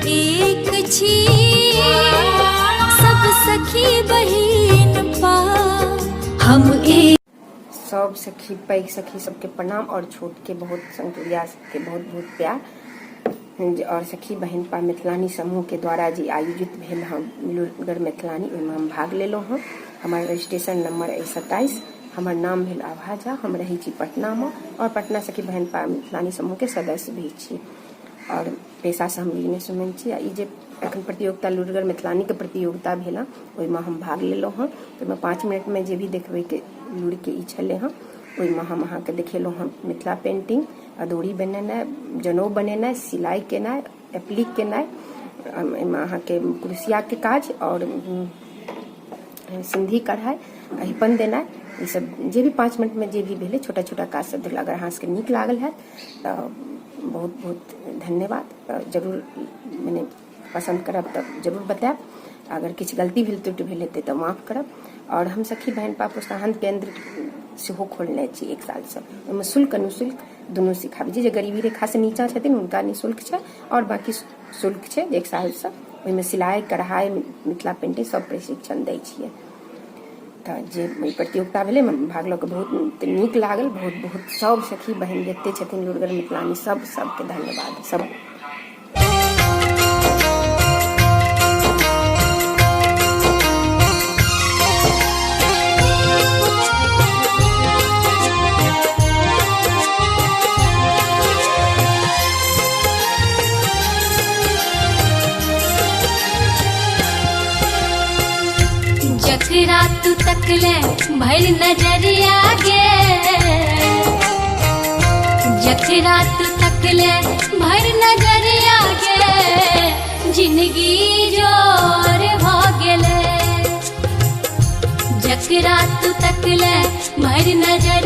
एक छी, सब सखी बहिन पा हम एक। सब सखी, पैघ सखी सबके प्रणाम और छोट के बहुत संतुरिया सबके बहुत बहुत प्यार। और सखी बहिनपा मिथिलानी समूह के द्वारा जे आयोजित भेल हम लुरगर मिथिलानी, ओहिमे हम भाग लेलहुँ हँ। हमर रजिस्ट्रेशन नंबर अइ 27। हमर नाम भेल आभा झा। हम रहै छी पटनामे और पटना सखी बहिनपा मिथिलानी समूह के सदस्य भी छी और पेशासँ हम बिजनेस वुमेन छी। आ ई जे एखन प्रतियोगिता लुरगर मिथिलानीके प्रतियोगिता भेल हँ, ओहिमे हम भाग लेलहुँ हँ। ओहिमे 5 मिनटमे जे भी देखबैके लुरिके ई छलै हँ, ओहिमे हम अहाँके देखेलहुँ हँ मिथिला पेंटिंग, अदौरी बनेनाइ, जनउ बनेनाइ, सिलाइ केनाइ, एप्लिक केनाइ, एहिमे अहाँके क्रुसियाके काज आओर सिन्धी कढ़ाइ, अहिपन देनाइ, ई सब जे भी 5 मिनटमे जे भी भेलै, छोटा छोटा काज सब देखलहुँ। अगर अहाँ सबके नीक लागल हैत तऽ बहुत बहुत धन्यवाद। जरूर मने पसन्द करब तऽ जरूर बतायब। अगर किछु गलती भेल, त्रुटि भेल हेतै तऽ माफ करब। आओर हम सखी बहिनपा प्रोत्साहन केन्द्र सेहो खोलने छी 1 सालसँ। ओहिमे शुल्क अनुशुल्क दुनू सिखाबै छी। जे गरीबी रेखासँ नीचाँ छथिन हुनका निःशुल्क छै आओर बाँकी शुल्क छै। 1 सालसँ ओहिमे सिलाइ, कढ़ाइ, मिथिला पेंटिंग सब प्रशिक्षण दै छियै। तऽ जे प्रतियोगिता भेलै, ओहिमे भाग लऽ कऽ बहुत नीक लागल। बहुत बहुत सब सखी बहिन जते छथिन लुरगर मिथिलानी, सब सबके धन्यवाद सब। जकरा तू तकले भर नजरिया गे, जकरा तू तकले भर नजरिया गे, जिंदगी जोर भ गेले। जकरा तू तकले भर नजर